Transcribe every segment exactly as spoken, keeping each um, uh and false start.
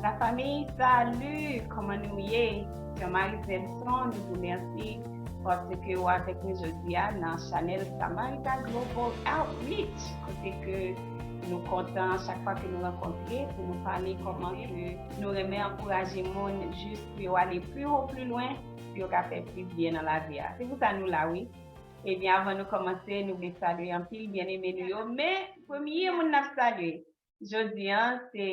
Lafanmi, salut! Kòman nou ye? Jean-Marie Zedson, nou di w mèsi paske w avèk nou jodi a nan chanèl Samarita Global Outreach, kote ke nou kontan chak fwa ke nou rankontre pou nou pale kòman ke nou renmen ankouraje moun jis pou yo ale pli wo, pli lwen, pou yo ka fè plis byen nan lavi a. Se pou sa nou la, wi. Ebyen, avan nou kòmanse, nou vle salye anpil byeneme nou yo, men premye moun n ap salye jodi a, se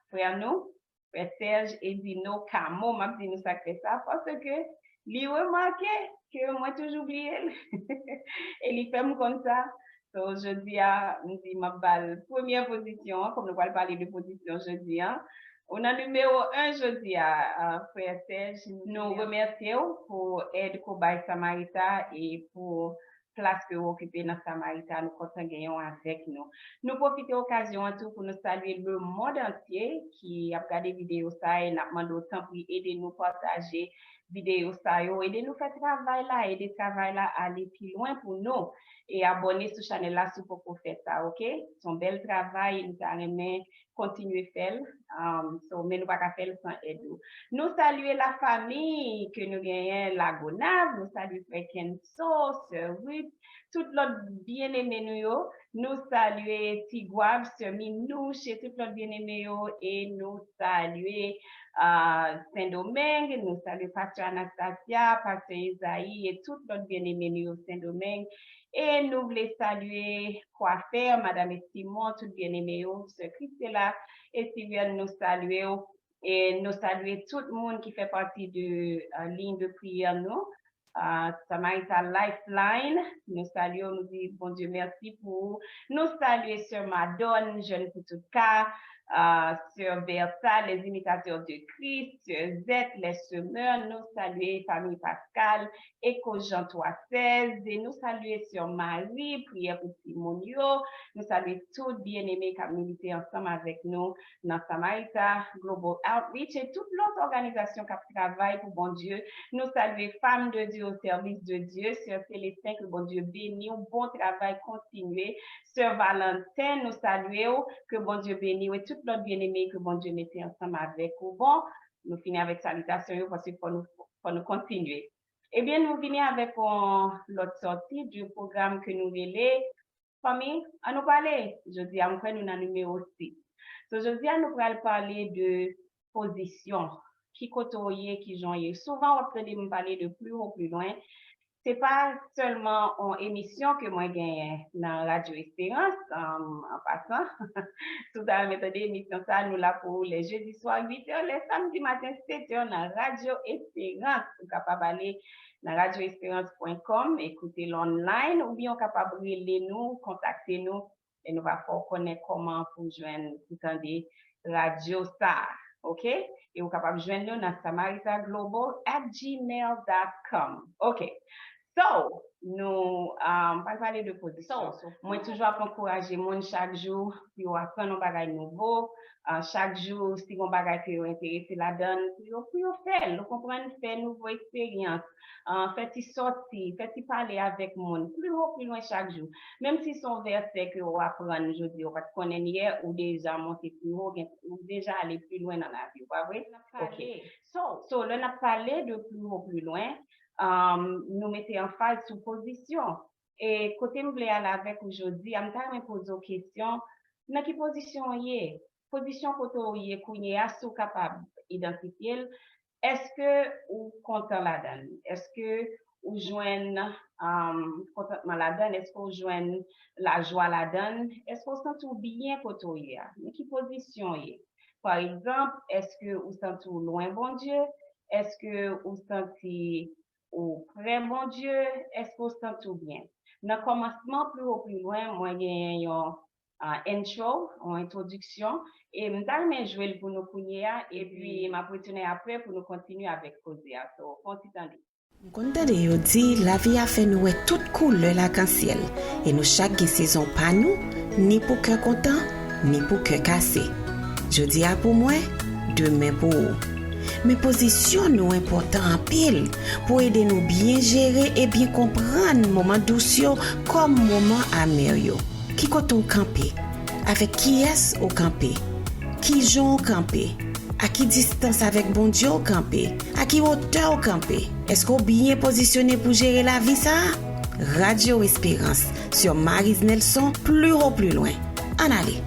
frè nou, frè Serge Edino Camo, m ap di nou sa k fè sa, paske li remake ke mwen toujou bliye l. E li fè m konn sa. So, jodi a, m di m ap ba l premyè pozisyon an, kòm nou pral pale de pozisyon jodi a. Ou nan nimewo en jodi a, a, frè Serge, nou remèsye w pou èd ke w bay Samarita e pou plas ke w okipe nan Samarita, nou kontan genyen w avèk nou. Nou pwofite okazyon an tou pou nou salye lemonn antye ki ap gade videyo sa a, e n ap mande w tanpri ede nou pataje videyo sa yo, ede nou fè travay la, ede travay la ale pi lwen pou nou. E abòne sou chanèl la si w poko fè sa, oke? Se yon bèl travay, e nou ta renmen kontinye fè l. Um, so, men nou pa ka fè l san èd ou. Nou salye lafanmi ke nou genyen Lagonav, nou salye frè Kenso, sè Ruth, tout lòt byeneme nou yo. Nou salye Tigwav, sè Minouche, tout lòt byeneme yo, e nou salye, ah, Sendomeng, nou salye pastè Anastasia, pastè Ezayi, e tout lòt byeneme nou yo Sendomeng. E nou vle salye kwafè, madam Estimon, tout byeneme yo, sè Christela, Estivian, nou salye w. E nou salye tout moun ki fè pati de, euh, liy de priyè nou. Ah, Samarita Lifeline, nou salye w, nou di Bondye mèsi pou ou. Nou salye sè Madòn, Jèn pou tout ka, ah, sè Bertha, Les Imitateurs de Christ, sè Zèt, Les Semeurs, nou salye fanmi Paskal, Eko Jan twa sèz, e nou salye sè Mari, priyè pou timoun yo, nou salye tout byeneme k ap milite ansanm avèk nou nan Samarita Global Outreach e tout lòt òganizasyon k ap travay pou Bondye. Nou salye Femme de Dieu au service de Dieu, sè Célestin, ke Bondye beni w, bon travay, kontinye. Sè Valentin, nou salye w, ke Bondye beni w, e tout lòt byeneme ke Bondye mete ansanm avèk ou. Bon, nou fini avèk salitasyon yo, paske fò nou, fò nou kontinye. Ebyen, nou vini avèk yon lòt sòti de pwogram ke nou rele Fanmi, ann nou pale. Jodi a, m kwè nou nan nimewo sis. So, jodi a, nou pral pale de pozisyon. Ki kote w ye, ki jan w ye. Souvan, w ap tande m pale de pli wo, pli lwen. Se pa sèlman yon emisyon ke mwen genyen nan Radyo Esperans, um, an pasan. Si w ta renmen tande emisyon sa, nou la pou ou lè jedi swa uit è, lè samdi maten sèt è nan Radyo Esperans. Ou kapab ale nan radyo esperans pwen kòm, ekoute l online, oubyen w kapab rele nou, kontakte nou, e nou va fè w konnen kòman pou jwenn, pou tande radyo sa a, oke? E ou kapab jwenn nou nan samarita global at gmail dot com. Oke. So, nou, um, pral pale de pozisyon. So, mwen toujou ap ankouraje moun chak jou pou yo aprann yon bagay nouvo. Ah, chak jou, si gon bagay ke yo enterese ladan l, pou yo, pou yo fè l, ou konprann, fè nouvo eksperyans, ah, fè ti sòti, fè ti pale avèk moun, pli wo, pli lwen chak jou. Menm si se yon vèsè ke w aprann jodi, ou pa t konnen l yè, ou deja monte pli wo, gen, ou deja ale pli lwen nan lavi w, pa vre? Ok. So, so, lè n ap pale de pli wo, pli lwen, um, nou mete anfaz sou pozisyon. E kote m vle ale avèk ou jodi a, m ta renmen poze w kesyon, nan ki pozisyon w ye? Pozisyon kote w ye kounye a, si w kapab idantifye l, èske ou kontan ladan l? Èske ou jwenn, um, kontantman ladan l? Èske ou jwenn lajwa ladan l? Èske ou santi w byen kote w ye a? Nan ki pozisyon w ye? Pa egzanp, èske ou santi w lwen Bondye? Èske ou santi ou prè Bondye? Èske w santi w byen? Nan kòmansman, pli wo, pli lwen, mwen genyen yon, ah, intro, yon entwodiksyon, e m ta renmen jwe l pou nou kounye a, epi m ap retounen apre pou nou kontinye avèk koze a. So, fè yon ti tande. M konn tande yo di, lavi a fè nou wè tout koulè lakansyèl, e nou chak gen sezon pa nou, ni pou kè kontan, ni pou kè kase. Jodi a pou mwen, demen pou ou. Men pozisyon nou enpòtan anpil pou ede nou byen jere e byen konprann moman dous yo kòm moman amè yo. Ki kote w kanpe? Avèk kiyès ou kanpe? Kijan w kanpe? A ki distans avèk Bondye w kanpe? A ki wotè w kanpe? Èske w byen pozisyone pou jere lavi sa a? Radio Espérance, sur Marise Nelson, plus haut, plus loin. Ann ale!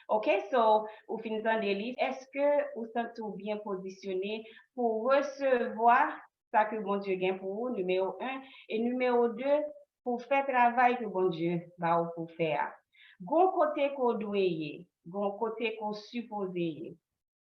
Ok, so, ou fin tande li. Èske ou santi w byen pozisyone pou resevwa sa ke Bondye gen pou ou, nimewo en, e nimewo de, pou fè travay ke Bondye ba ou pou fè a? Gon kote ke w dwe ye, gon kote ke w sipoze ye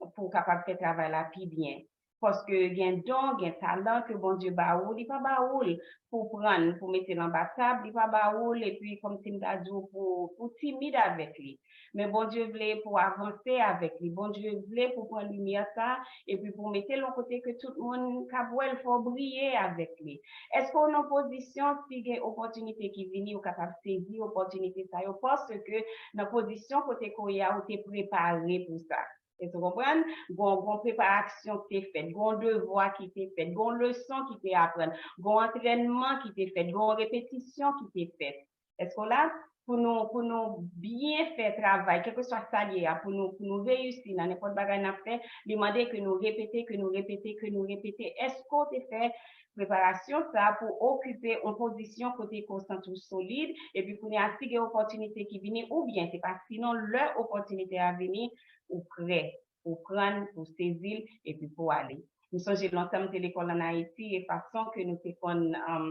pou w kapab fè travay la pi byen. Paske gen don, gen talan ke Bondye ba ou, li pa ba ou l pou pran, pou mete l anba tab, li pa ba ou l epi kòmsi m ta di w pou, pou timid avèk li. Men Bondye vle pou w avanse avèk li. Bondye vle pou w pran limyè sa, epi pou w mete l yon kote ke tout moun kab wè l, fè w briye avèk li. Èske w nan pozisyon, si gen opòtinite ki vini, ou kapab sezi opòtinite sa yo, paske nan pozisyon kote ke w ye a, ou te prepare pou sa. Èske w konprann? Gon, gon preparasyon ki te fèt, gon devwa ki te fèt, gon leson ki te aprann, gon antrènman ki te fèt, gon repetisyon ki te fèt. Èske w la? Pou nou, pou nou byen fè travay, kèlkeswa sa l ye a, pou nou, pou nou reyisi nan nenpòt bagay n ap fè, li mande ke nou repete, ke nou repete, ke nou repete. Èske w te fè preparasyon sa pou okipe yon pozisyon kote ke w santi w solid, epi kounye a, si gen opòtinite ki vini, oubyen se pa sinon, lè opòtinite a vini, ou prè, ou pran l, ou sezi l, epi pou w ale. M sonje lontan m te lekòl ann Ayiti, e fason ke nou te konn, um,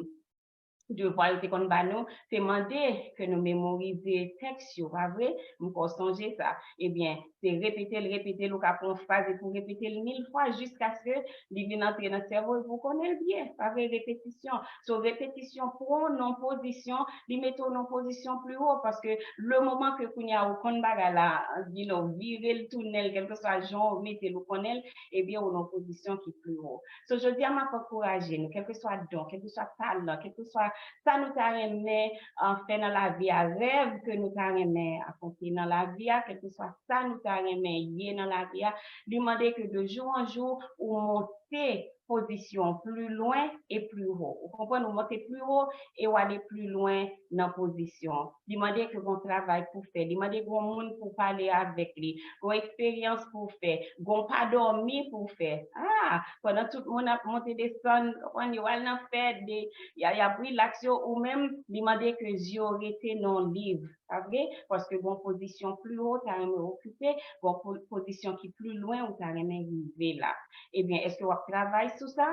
devwa yo te konn ba nou, se mande ke nou memorize tèks yo, pa vre? M kwè w sonje sa. Ebyen, se repete l, repete l, ou ka pran yon fraz epi w repete l mil fwa jiskaske li vin antre nan sèvo epi w konnen l byen, pa vre? Repetisyon. So, repetisyon pran w nan pozisyon, li mete w nan pozisyon pli wo, paske le moman ke kounye a ou konn bagay la, you know, vire l, tounen l, kèlkeswa jan w mete l, ou konnen l, ebyen, ou nan pozisyon ki pli wo. So, jodi a, m ap ankouraje nou, kèlkeswa don, kèlkeswa talan, kèlkeswa sa nou ta renmen, uh, fè nan lavi a, rèv ke nou ta renmen akonpli nan lavi a, kèlkeswa sa nou ta renmen ye nan lavi a, li mande ke de jou an jou, ou monte pozisyon pli lwen e pli wo. Ou konprann? Ou monte pli wo e w ale pli lwen nan pozisyon. Li mande ke gon travay pou fè. Li mande gon moun pou pale avèk li. Gon eksperyans pou fè. Gon pa dòmi pou fè. Ah, pandan tout moun ap monte desann, konprann, yo al nan fèt, de, y a, y ap rilaks yo, ou menm, li mande ke zye w rete nan liv. Pa vre? Paske gon pozisyon pli wo w ta renmen okipe, gon po-, pozisyon ki pli lwen ou ta renmen rive la. Ebyen, èske w ap travay sou sa?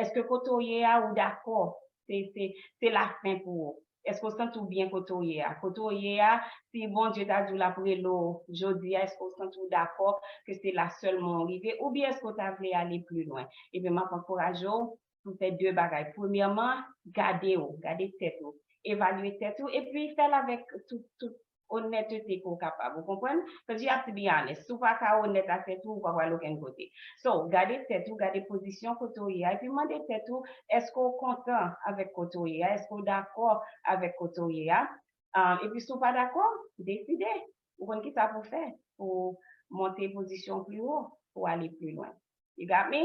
Èske kote w ye a, ou dakò? Se, se, se lafen pou ou. Èske w santi w byen kote w ye a? Kote w ye a, si Bondye ta di w l ap rele w jodi a, èske w santi w dakò ke se la sèlman w rive? Oubyen èske w ta vle ale pli lwen? Ebyen, m ap ankouraje w pou fè de bagay. Premyèman, gade w, gade tèt ou, evalye tèt ou, epi fè l avèk tout, tout onètete ke w kapab. Ou konprann? Cause you have to be honest. Si w pa ka onèt ak tèt ou, ou pa pral okenn kote. So, gade tèt ou, gade pozisyon kote w ye a, epi mande tèt ou, èske w kontan avèk kote w ye a? Èske w dakò avèk kote w ye a? Ah, epi si w pa dakò, deside. Ou konn kisa pou w fè pou w monte pozisyon pli wo, pou w ale pli lwen. You got me?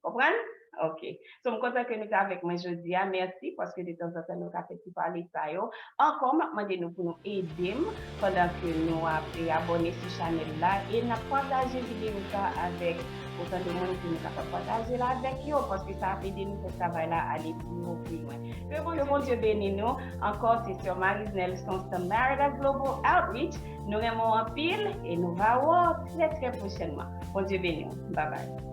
Ou konprann? Ok. So, m kontan ke nou te avèk mwen jodi a. Mèsi paske de tanzantan nou ka fè ti pale sa yo. Ankò, m ap mande nou pou nou ede m pandan ke nou ap, e, abòne sou chanèl la e n ap pataje videyo sa avèk otan de moun ke nou kapab pataje l avèk yo, paske sa ap ede nou fè travay la ale pi wo, pi lwen. Ke Bondye beni nou. Ankò, se Sè Marise Nelson, Samaritas Global Outreach. Nou renmen w anpil e nou va wè w trè, trè pwochènman. Bondye beni w. Babay.